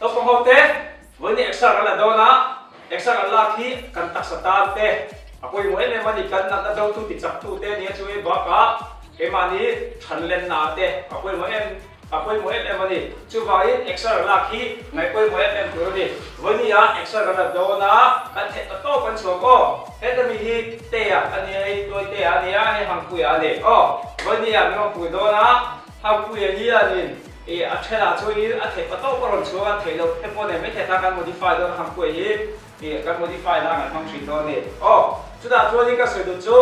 Naupang ho te, vawiin exer kan la dawn a, exer kan lak hi kan taksa tan te a pawimawh em em a ni, kan natna dotu ti chak tu te nia chu bakah keimahni than lenna ah te a pawimawh em a pawimawh em em a ni. Chuvangin exer kan lak hi ngaih pawimawh em em tur a ni. Vawiin ah exer kan la dawn a, kan theih ta tawp kan chhuak aw. Heta mi hi Tea a nia, hei Tuaitea a nia, hei Hangpuia a ni aw. Vawiin ah min rawn pui dawn a, Hangpuia hianin Ih a thenah chuanin a theih patawp a rawn chhuak a, theih loh te pawh nei maithei kha kan modify dawn a hangkuai hi ih kan modify nan kan hmang thin dawn a ni. Aw chutah chuanin ka sawi duh chu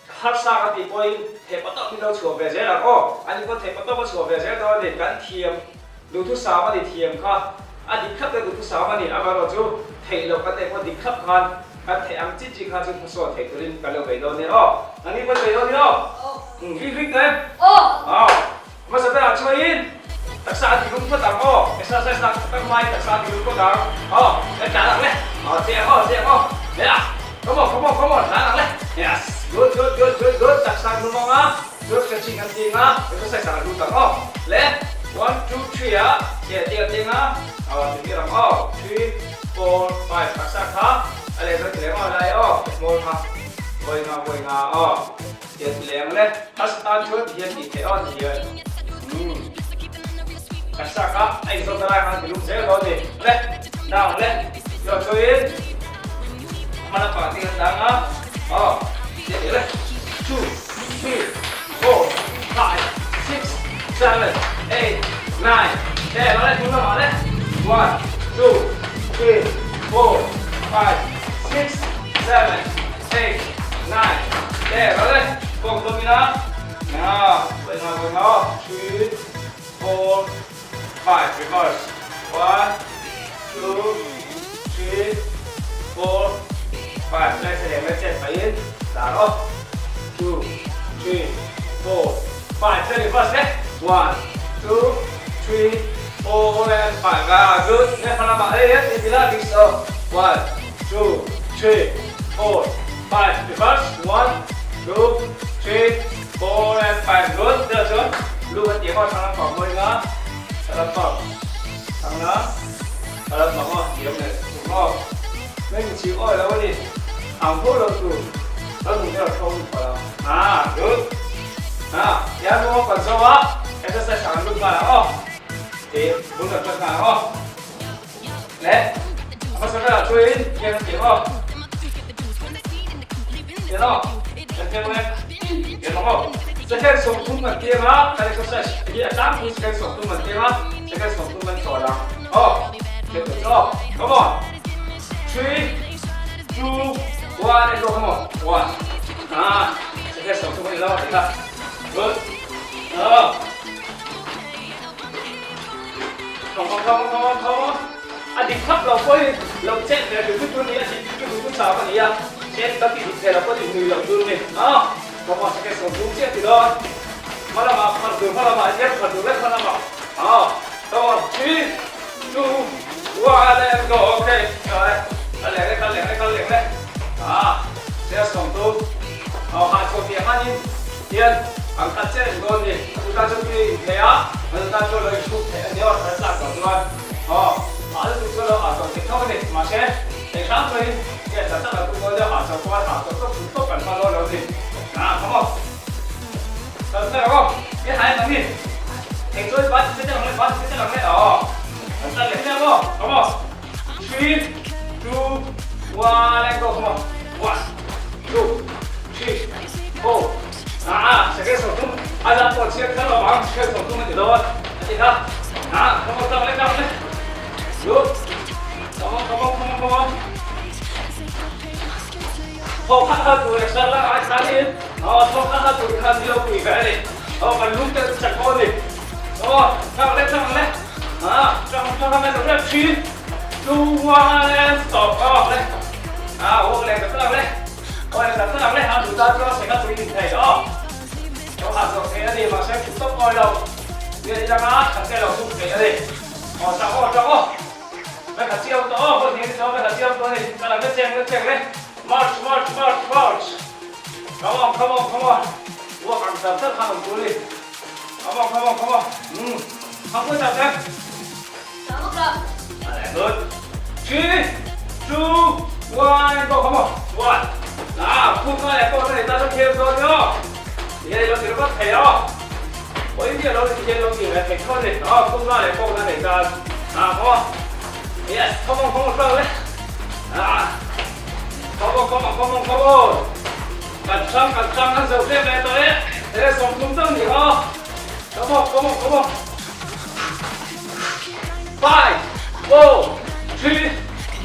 harsa ka tih pawhin theih patawp hi lo chhuah ve zel ang aw, ani pawh theih patawp a chhuah ve zel dawn a ni, kan thiam duhthusam a ni thiam kha a dik thlap te duhthusam a ni, amaherawh chu theih loh kan neih pawh dik thlap khan kan theih ang chi chi kha chu hmasawn theih turin kan lo bei dawn a ni aw, nangni pawh bei dawn a ni aw, ring ring ta em? Aw. Hmasa berah chuain taksa a tilum phawt ang aw, exercise lak tak hmain taksa a tilum phawt ang aw, kan tlan ang le, aw che ang aw, che ang aw, le a, come on, come on, come on, tlan ang le, yes, good, good, good, good, good, taksa an lum ang a, chuan stretching kan ti ang a, exercise ah kan lut ang aw, le, one, two, three ah, che ti kan ti ang a, aw ti tir ang aw, three, four, five, taksa kha a leh zawt ti leh ang aw, lai aw, hmawr kha, vawi nga, vawi nga aw. Tiang ti leng le has tan chuan ti hian tih theih aw ti hian umm taksa kha a inzawm na lai khan ti lum zel dawn ni le down le chuan chuan hma lampang te kan dang a aw tiang ti le 2 3 4 5 6 7 8 9 10 le hnung lamah le 1 2 3 4 5 6 7 8 9 10 rồi đây vòng domina nào vậy nào vậy nào 3 4 5 reverse 1 2 3 4 5 lên sẽ lên trên phải in đá đó 2 3 4 5 lên reverse đấy 1 2 3 4 and 5 ah good nghe phần làm đây hết thì là đi so 1 2 3 4 5 reverse 1 2 3 4 and 5 good được chưa luôn cái tiếng vào sang làm phòng môi nữa sang làm phòng sang nữa sang làm phòng không điểm này đúng không mình chịu ôi là cái gì hàng phố đâu tụ nó dùng cái là không phải là à good à nhà mua còn sâu á exercise sang luôn vào đó thì muốn được chân vào không Leh a hmasa berah chuanin tiang an tiang aw. Tiang aw. Kan tiang le. Tiang ang aw. Second 30 kan tiang a, kan exercise hi a tlangpui second 30 kan tiang a, second 30 kan chawl ang. Aw. Tiang tur chu aw. Come on. 3 2 1 and go come on. 1. Ah, second 30 ani lo a ti kha. Good. Aw. Thawng thawng thawng thawng thawng a dik khap lo pawhin lo chet ve duh chu tur ni a dik chu duh chu chau a ni a chet ka ti dik thei lo pawh tih nui loh tur ni a thawng ah second 30 chiah ti dawn hma lamah phat tur hma lamah hian phat tur vek hma lamah a thawng 3 2 1 and go okay kal leh le kal leh le kal leh le a second 30 hah chhuah piah hmanin Hian an khat chiah in dawn ni. Chuta chu tui in thei a, chuta chu lo in chhuk theih a ni aw, thar tlak tawh chuan aw a lutuk chu lo ah chawlh theih tho a ni. Mahse, thei hram chuanin hian tak tak a tum dawn deuh, ah chawlh pawh a hah chawlh tawp chhuk tawp kan hman dawn lo a ni. Ah, come on. Kal phei rawh aw, i hai ang ni. Thei chuan ban ti che ang le, ban ti che ang le aw. Kan tan leh hle maw, come on. 3, 2, 1 and go, come on. 1, 2, 3, 4, ah, second 30, a zat pawh chhiat kher lo vang, second 30 a ti dawn, a ti kha. Ah, come on, tang le, tang le. Good. Come on, come on, come on, come on. Thawk khat khat tur extra la ai khan in, oh, thawk khat khat tur khan ni lo pui ve ani. Oh, kan lung te chak dawn ni. Oh, tang le, tang le. Ah, tang tang le, 3, 2, 1 and stop. Oh, le. Ah, walk le, tang le. Aw eng tak tak le a duh tan chuan seka tui in thei aw. Lo hah zawh thei a ni mahse thut tawp ngawi lo. Biak i danga khat te lo sum thei a ni. Aw chak aw chak aw. Ve khat chiang tawh aw vawi hnih a ni tawh ve khat chiang tawh a ni. Ka lang le cheng le cheng le. March march march march. Come on come on come on. Walk ang tak tak khan awm tur a ni. Come on come on come on. Umm. Hang pui tak em. Chak bawk lo. Good. 3, 2, 1, go, come on. 1. Ah, phun nga leh pawh na nei ta chu khel dawn ni aw. Ti hian i lo ti ringawt thei aw. Aw India lo ti hian lo ti ve thei tho a ni. Aw, phun nga leh pawh na nei ta. Ah, come on. Yes, come on, come on, come on. Ah. Come on, come on, come on, come on. Kan hrang, kan hrang, kan zo tlem leh tawh e. He 30 chauh ni aw. Come on, come on, come on. 5, 4, 3,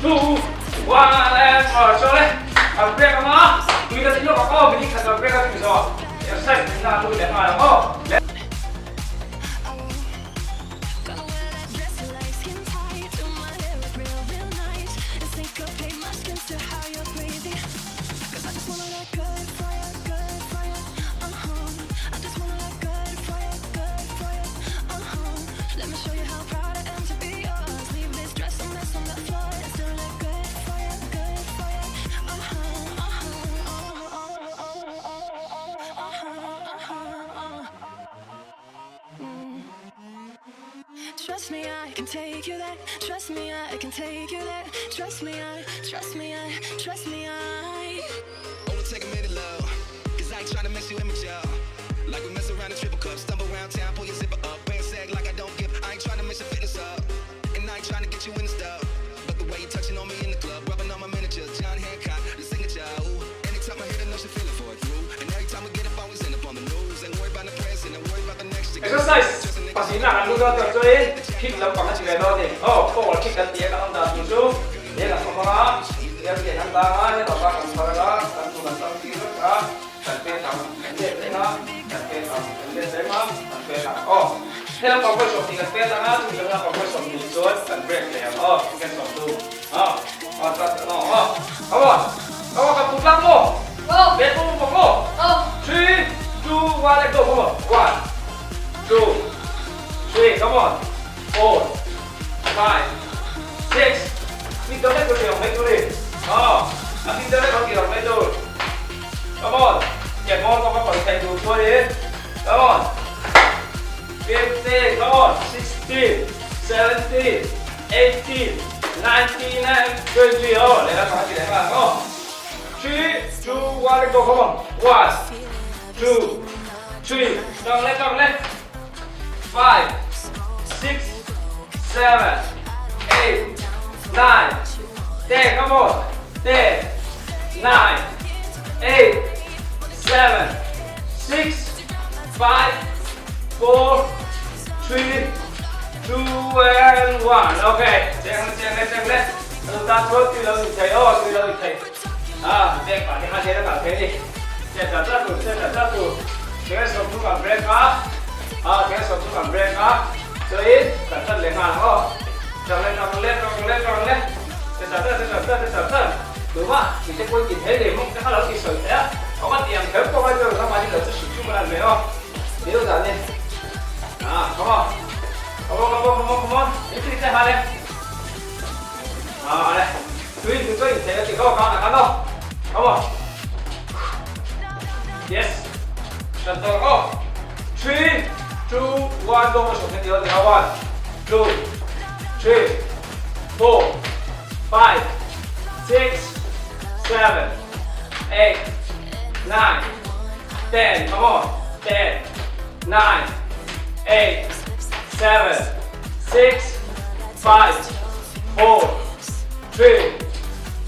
2, 1 and go. Chaw le. Kan break ang a. Tui ka ti lawk ang aw. Minute khat kan break a tui zawh. Exercise tih na a lut leh nghal ang aw. Exercise pasina kan lut dawn tawh chuan kick lampang a ti ve dawn a ni. Aw, forward kick kan ti a, kan awm dan tur chu he kan awm ang a, he ke kan dang a, he bang kan phar ang a, kan hnung kan tang tir vek a, kan pet ang, kan let reng a, kan pet ang, kan let reng a, kan pet ang. Aw, he lampang vawi 20 kan pet ang a, chumi lam lampang vawi 20 chuan kan break leh ang. Aw, second 30. Aw, aw, aw, aw, come on, come on, kan put lang maw? Let move bawk maw? 3, 2, 1, let go, come on, 1, 2, 3, come on, 4, 5, 6, mi dang leh tur ti ang mai tur i, aw, a mi dang leh kan ti ang mai tur, come on, ke hmawr pawh ka pawi theih duh chuan in, come on, 15, come on, 16, 17, 18, 19 and 20, aw, lehlam pang a ti leh nghal ang aw. 3, 2, 1, let go, come on, 1, 2, 3, tang leh, tang leh, 5, 6, 7, 8, 9, 10, come on, 10, 9, 8, 7, 6, 5, 4, 3, 2 and 1, okay, cheng leh, cheng leh, cheng leh, a tan chuan tui lo in thei aw, tui lo in thei, ah, bag pah hi kha zel a kal thei a ni, chet chat chat tur, chet chat chat tur, thing a 30 kan break a, ah, thing a 30 kan break a, chuanin kan tan leh nghal ang aw, tang leh, tang leh, tang leh, tang leh, chet chat chat, chet chat chat, chet chat chat, tuma mite pawhin ti thei leh mawng te kha lo ti sawi thei a, awm a ti ang kher pawh a chuan ramah hi lo chu hrim hrim a lan ve aw, nilo dan ni. Ah, come on. Come on, come on, come on, come on. Ni tui te ha le. Ah, le. Tui tu choi te ti ko ka na ka no. Come on. Yes. Shan to go. 3 2 1 go mo shok ti o ti 1 2 3 4 5 6 7 8 9 10 come on 10 9 8 7 6 5 4 3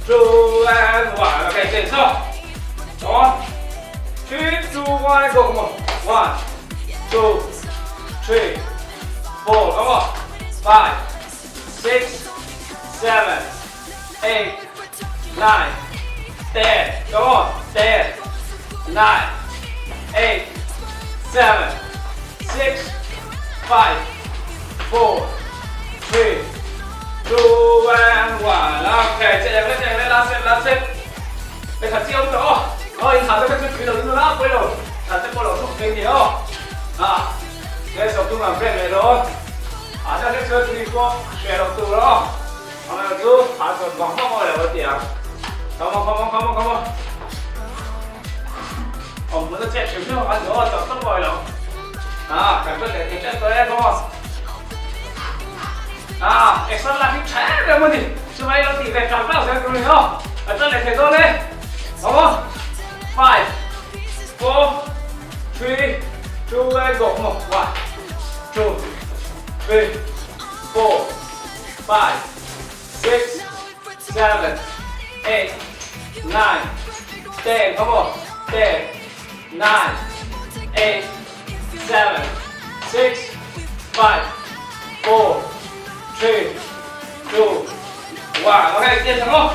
2 and 1 okay 减速 come on 3 2 1 go come on 1 2 3 4 come on 5 6 7 8 9 10 come on 10 9 8 7 6 5 4 3 2 and 1 okay 这样咧这样咧拉set拉set 你睇知好咗哦，然後咧跟住佢就點啦，背路，嗱只個路速幾條啊，你手中啊 break 嚟咯，啊這個車推過雪落度咯，我們就爬上廣東我嚟我啲啊，come on come on come on come on，我們都隻全部玩咗就得過嚟咯，啊，感覺嚟嚟嚟嚟，come on， Ah, exer lak hi tha em em a ni. Chumai lo tih ve tlang tlang zel tur a ni aw. Kan tan leh thei dawn e. Aw, 5, 4, 3, 2 and go. Come on. 1, 2, 3, 4, 5, 6, 7, 8, 9, 10. Come on. 10, 9, 8, 7, 6, 5, 4, 3, 2, 1. Ok, tian thang aw.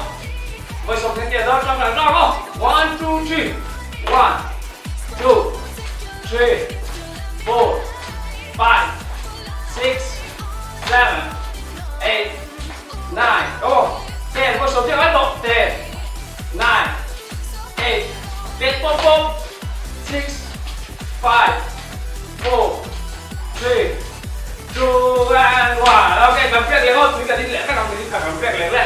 Voi sawm theng tian dawn tlang tlang tlang aw. 1, 2, 3. 1, 2, 3, 4, 5, 6, 7, 8, 9. Go. 10, voi sawm tiang ai tawh. 10, 9, 8, pet pawp pawp. 6, 5, 4, 3, 2 and 1. Ok, kan pek leh aw, tui kan in leh vek ang, tui kan pek leh le.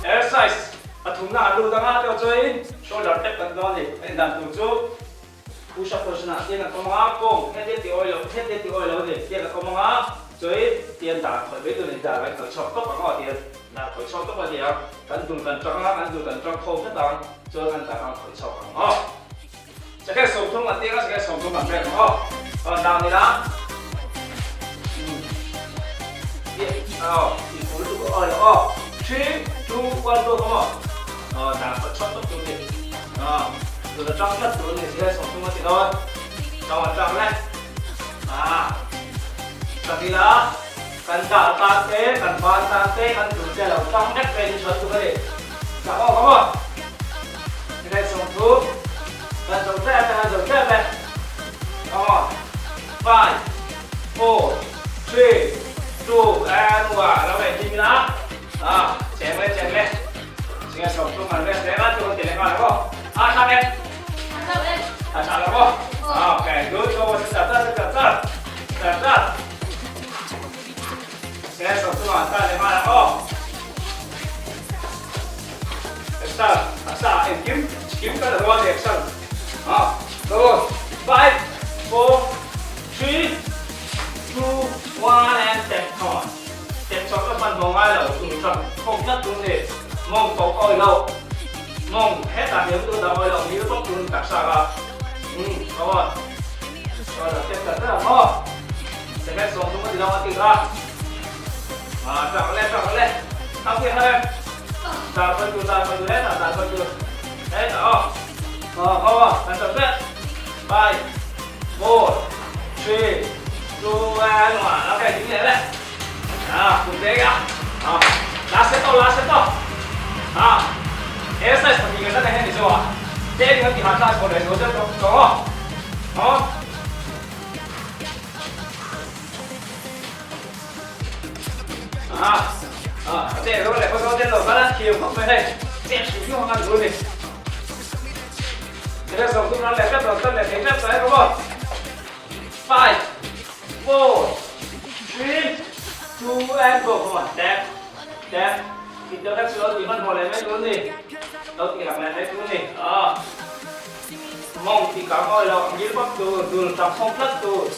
Exercise pathumna an lut anga teuh chuanin shoulder tap kan dawn a ni. A indan tur chu push up position ah tiang kan awm anga kawng heti a ti awi lo heti a ti awi lo a ni tiang kan awm anga chuain tiang dar khawih mai tur a ni dar kan khawih chhuak tawp ang aw tiang dar khawih chhuak tawp a ni ang kan dul kan tang anga kan dul kan tang khawm vek ang chuan kan dar ang khawih chhuak ang aw. Second 30 an tir a, second 30 an pek ang aw. Aw down ila. Aw, i pul tu aw lo aw. 3 2 1 go come on. Aw, dan khat chhawt tawp tur ni. Aw, tu la tang tlat tur ni, second 30 a ti dawn. Tang an tang le. Ah. Tak ila. Kan dar tan te, kan ban tan te, kan dul te lo tang vek ve ni chhuat tuk a ni. Tak aw come on. Second 30. Kan zo tlem e, kan zo tlem e. Come on. 5, 4, 3, 2, and 1. Lo leh hlim ila. Ah, cheng le, cheng le. Singa 30 kan rest leh a, chu kan ti leh nghal ang aw. Ah, tha em? A tha lo aw. Okay, good. Go, start, start, start, start. Start, start. Singa 30 an start leh nghal ang aw. Extra, extra, engkim, chikim ka la rual leh extra. Ah, go. 5, 4, 3, 2, 1 and step. Come on. Step chawk ka hman mawng ngai lo, tum tang khawm tlat tur ni. Mawng tawk awi lo. Mawng hetah hian tu dang awi lo, ngil bawk tur ni taksa ka. Come on. Come on, step tlat tlat ang aw. Second 30 a ti lo a ti kha. Ah, tang le, tang le. Thang khi hai em. Dar pui tu, dar pui tu, hetah dar pui tu. Hetah aw. Aw, ho aw, kan chawp vek. 5, 4, 3, 2, and 1. Okay, ding leh le. Ah, kum te ka. Ah, last set aw, last set aw. Ah, exercise pahnih kan la nei hian ni chu a. Te eng an ti hah thlak chho leh zual deuh tawh tawh aw. Aw. Ah, ah, che ro le ko chen lo kala thiam khop mai hei. Che hrim hrim ang an ni. Thế sòng tum ran leh tlat rawn tan leh thei tlat sai ka maw. 5 4 3 2 and go. Come on. Tap. Tap. Thịt cho các sữa thì hman hmawh leh mai tur ni. Lo tih rak leh mai tur ni. Ah. Mawng tih kang awi lo, ngil vak tur, dul tang khawm tlat tur.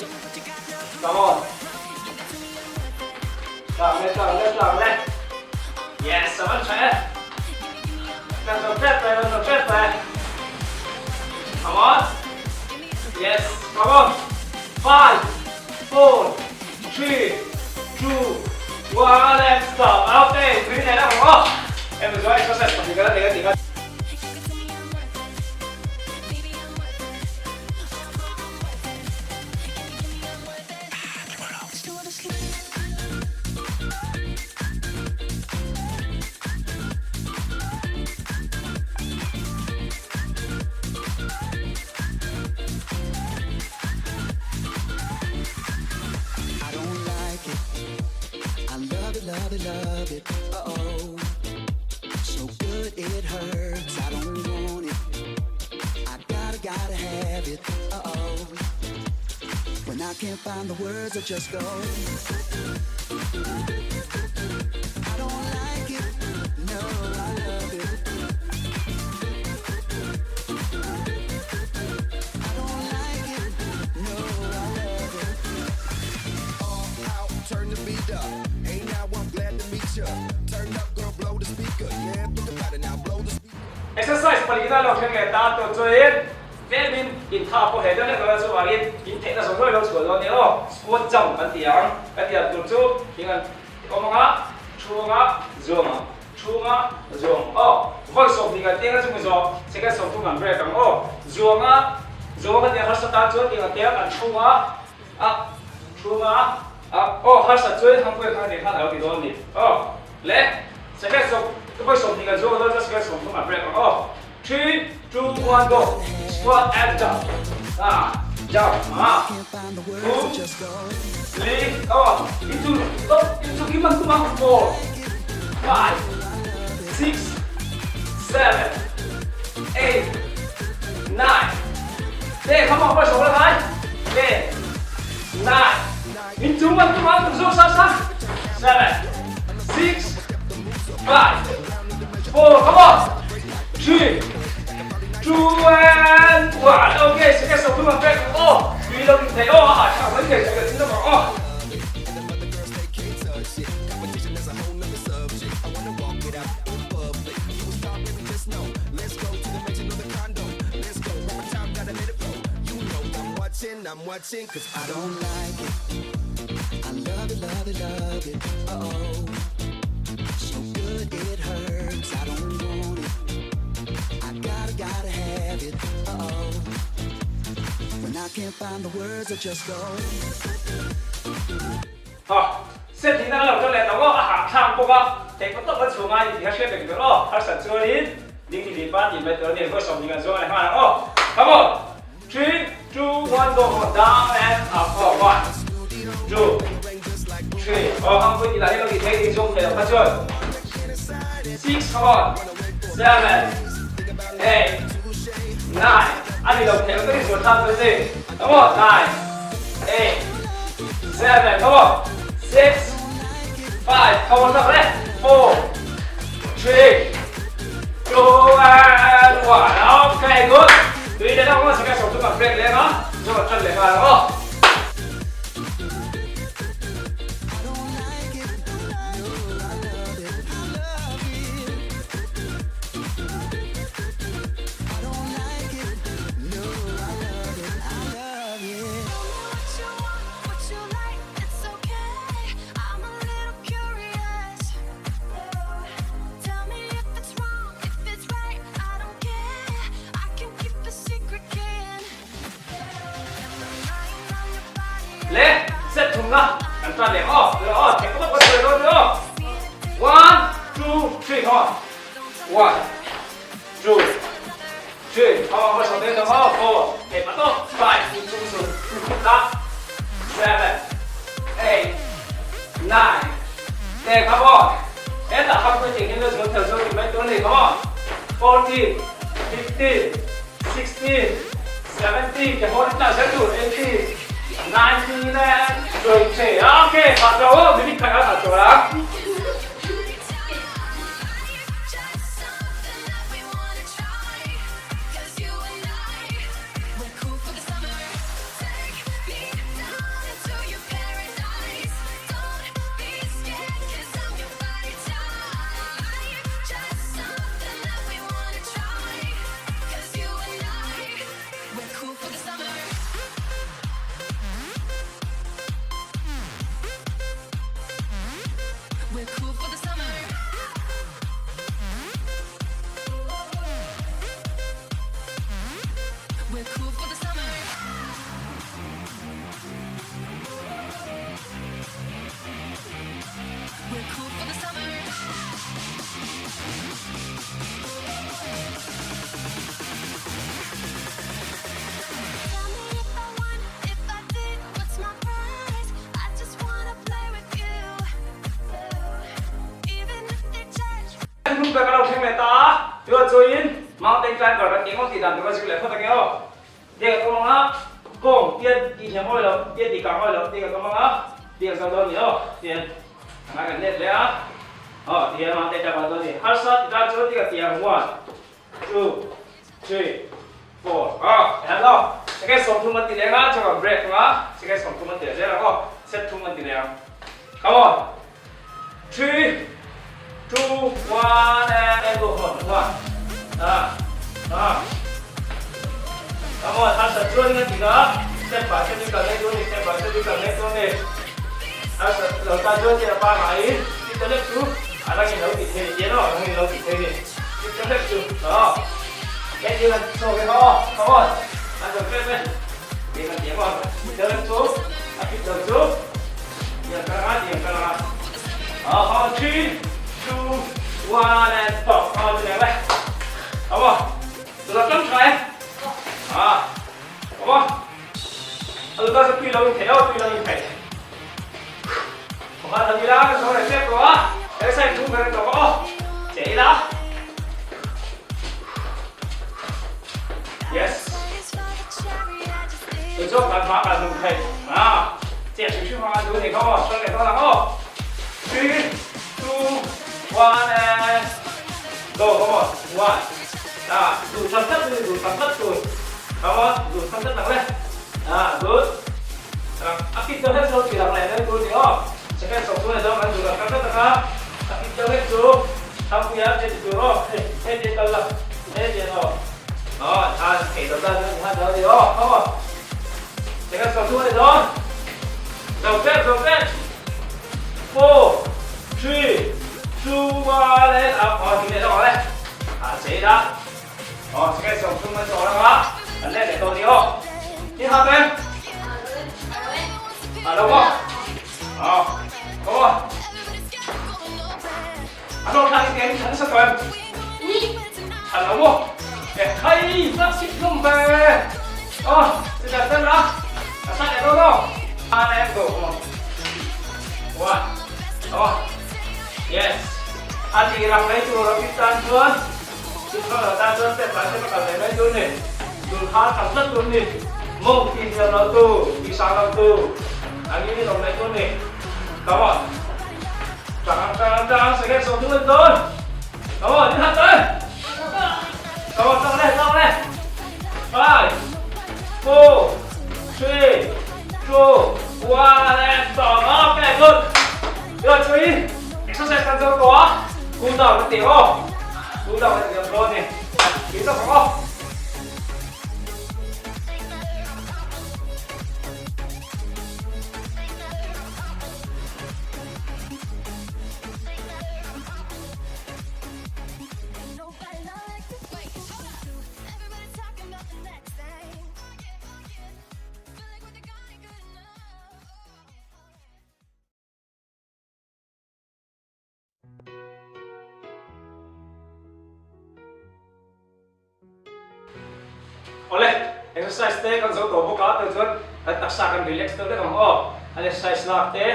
Come on. Tlang le, tlang le, tlang le. Yes, a van tha e. Kan zo tep e, kan zo tep e. Come on. Yes, come on. 5, 4, 3, 2, 1 and stop. Okay, tui leh ang aw. Hemi zawh exercise pahnih ka la nei a tih kha. Exercise palina lo thleng leh ta tur chuan Tlemin intha pawh he deuh hlek lo chuvangin in theihna zawng zawng i lo chhuah dawn nia aw. Squat jump kan ti ang. Ka ti ang tur chu thing an awm anga, thu anga, zuang ang, thu anga, zuang aw. Vawi 20 kan ti anga chumi zawh second 30 kan break ang aw. Zuang a, zuang a kan ti ang harsa tan chuan tiang a tia kan thu anga, a thu anga, a aw harsa chuan hangpui khan nen khan a lo ti dawn a ni aw. Le second sawm vawi 20 kan zuang dawn chuan second 30 kan break ang aw. Three, two, one, go! Squat and jump. Ah, jump. Ah, two, three, come on. Into, stop, into, give man, come on. Four, five, six, seven, eight, nine, ten. Come on, first one, nine, ten, nine. Into one, two, one, two, seven, six, five, four, come on. Three, two and one. Okay, second so two back. Oh, three lo thei oh, a tha mai thei second thil ma oh. Ha, set hi nang lo ka leh tawh aw, a hahthlak bawk a, theih paw tawk a chhung a inti kha hriat reng tur aw, harsat chuanin ding ti leh pa tih mai tur a ni, vawi 20 kan zuang leh nghal ang aw, come on. Three, two, one, go go down and up aw one, two, three aw hangpui tih lah hi lo tih thei ding zawng thei lo kha chuan six come on seven, eight, nine a ni lo thei lo takin zuan thlak chuan ni come on nine, eight, seven come on six, five come on thlak le four, three, two and one okay good. Tui leh deuh hmasa ka sawm chu kan break leng a, chuan kan tan leh nghal ang aw. Le set thumna kan tan leh aw tuna aw theih tawp kan sawi dawn chu aw one two three come on one two three come on hmasa daih tawh aw four theih pah tawp five chung chu ta seven eight nine ten come on hetah khan pawh engkim chu chhun thel chu tih mai tur a ni come on 14 15 16 17 ke hawn tah zel tur 18 19 and 20 okay thah tawh aw minute khat a thah tawh ang. Hnung ber ka lo thleng leh ta a, chuan chuin mountain climber kan tih ngawt tih dan tur a zir leh phawt ange aw. Tiang ka tum ang a, kawng tian tih hniam awi loh, tian tih kang awi loh tiang ka tum ang a, tiang ka dawn ni aw, tian a ngai kan let leh a, aw tian mountain climber dawn ni. Harsa ti tan chuan tiang tiang one, two, three, four, aw tihian aw, second 30 an ti leh ang a, chuan break ang a, second 30 an ti leh zel ang aw, set thum an ti leh ang. Come on. Three, two, one, and go. Come on, one. Ah, ah. Come on, harsa chuan nga tika. Step by step in kal mai dawn ni, step by step in kal mai dawn ni. Harsa lo tan chuan tia pa ngai ti ta lek chu a rang in lo ti thei ni tia no, a rang in lo ti thei ni. Ti ta lek chu, ah. Hei ti kan saw ve kha aw, come on. An zo tlem e. Ti kan ti ang aw. Ti ta lek chu, a fit lo chu. Diam ka langa, diam ka langa. Aw, 3, 2, 1 and stop. Aw, chu leng le. Come on. Chu la tlang tha e. Ah. Come on. Alu ta tui lo in thei aw, tui lo in thei. Pakhat han ila, kan zo leh tep tawh a. Exercise thum kan tawh aw. Che ila. Yes. Tui zawk kan hma kan hmu thei. Ah. Che hrim hrim hmang an duh a ni kha aw. Sawi leh dawn ang aw. 3, 2, 1 and go. Come on. 1. Ah, duh tham tlat tur, duh tham tlat tur. Come on, duh tham tlat ang le. Ah, good. A fit deuh hlek chu tih lang leh daih tur a ni aw. Second sawm chu a ni dawn kan duh lang tak tak a. A fit deuh hlek chu Thangpuia che ti tur aw. Hei, hei tia kal la. Hei tia aw. Aw, tha thei lo tan chuan tha a ni aw. Come on. Second sawm chu a ni dawn. Zo tep, zo tep. 4, 3, 2, 1 and up. Aw, ti leh lawk ang le. A chei la. Aw, second 30 an chawl ang a, an let leh tawh a ni aw. Ni ha te? A lo maw? Aw, aw. A hlawk thlak in eng than sa tawh em? Than lo maw? E khai, va sik hlum ve. Aw, chutah chuan la, a sat leh dawn aw. One and go, come on. One, aw, yes. A tih rang mai tur a bik tan chuan. Chhungkaw lo tan chuan step by step a kal ve mai tur ni. Dul kha tam tlat tur ni. Mawng ti hniam lo tu, ti sang lo tu ang in in awm mai tur ni. Come on. Tang ang tang ang tang ang second 30 a ni dawn. Come on, in hat dawn. Come on, tang le, tang le. 5, 4, 3, 2, 1 and stop. Okay, good. Good, chui. Exercise kan zo tawh a, cool down kan tih aw. Cool down kan tih ang dawn a ni. Tih zawk ang aw. Awle, exercise te kan zo tawh bawk a, tah chuan kan taksa kan relax deuh vek ang aw. An exercise lak te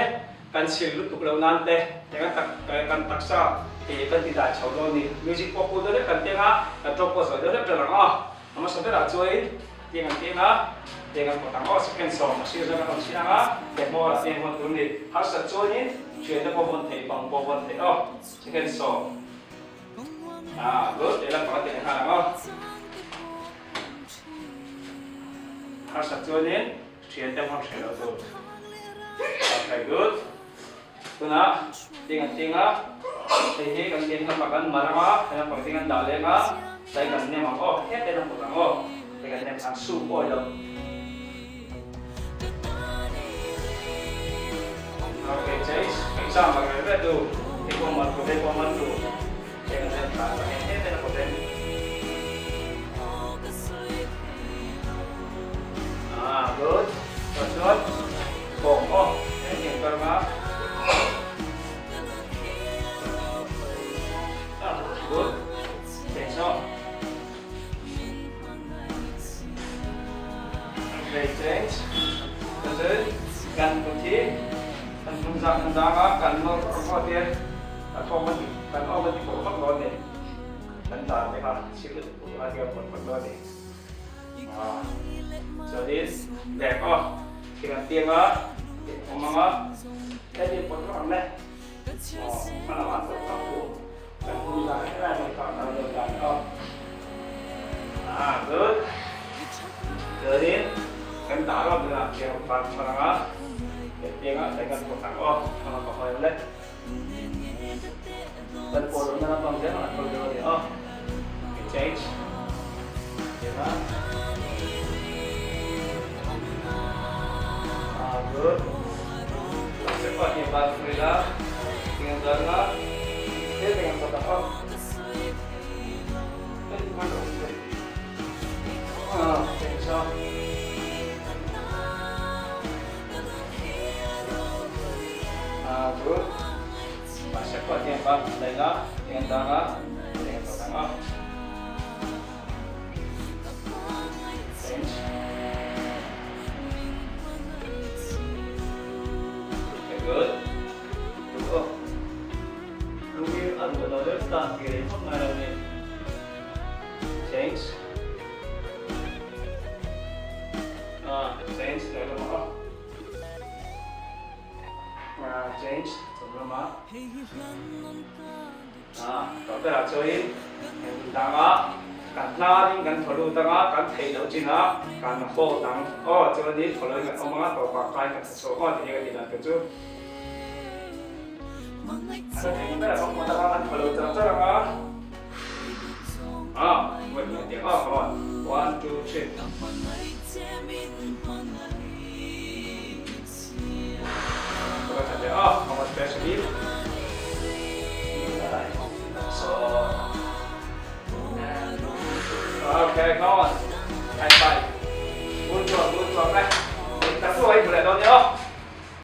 kan chhil lutuk loh nan te eng a kan taksa tih kan ti dai chho dawn a ni. Music pawh put deuh hlek kan teng a, kan tawng pawh zawi deuh hlek ṭan ang aw. A hmasa berah chuain tiang an tiang a, tiang an pawt ang aw, second 10 a sir zawng an rawn chhin ang a, ke hmawrah tiang hawn tur a ni. Harsat chuanin thiante pawh vawn theih, bang pawh vawn theih aw, second 10. Ah, good, lehlam pakhat tiang nghal ang aw. Harsat chuanin thiante hawn hreh loh tur. Okay, good. Tunah ting an ting a, hei hi kan tin lamah kan mar ang a, hei lampang ting an dah leng a, tlai kan nem ang aw, hete lam pawt ang aw, hei kan nem ang su pawh ilo. Okay chase, exam ang rel ve tu, hei pawh mar tu, hei pawh man tu, hei kan nem thla ang hei hete lam pawt em. Ah good, chuan chuan kawng aw, hei ting kar nga. zang kan zang a, kan nawr vawt e, kan awm a ti kan awm a ti pawh vak lo a ni. Kan dan te kha chhip lutuk tur kha tia pawt vak lo a ni. Ah chuanin leh aw thing an tiang a, awm ang a, heti pawt vak ang le. Aw hma lamah pawt vak tur kan hmu zan em em kha kan rawn dan aw. Ah good. Chuanin kan dah rawt ding a tiang van hman ang a, hetiang ah chuan kan pawt ang aw, hma ka hawi ang le. Kan pawh lohna lampang zel ang an pawh zel a ni aw. Okay, change. Tiang a. Ah good. Step pawh tiang ban fur ila. Tiang an zan a. Tlem eng an pawt ang aw. Ah, change aw. Ah, good. Mahse pawh tiang bak daih la, tiang dang a, tiang tawh dang a. Change. Okay, good. Good. Oh. Lungin a ruh lo deuh tan ti rei vak ngai lo ni. Change. Ah, change leh lamah aw. Ah, change chawm lamah. Ah, tawh berah chuanin heng hun dangah kan hnarin kan thaw lut anga kan theih loh chinah kan hold ang aw chuanin thaw loin kan awm anga tawpah kai kan tha chhuak aw tih hi ka tih dan tur chu. An theih berah kan pawt anga kan thaw lo char char anga. Ah, wait, wait, ah, come on. 1, 2, 3. Ah, come on, stretch a bit. So, okay, come on. High five.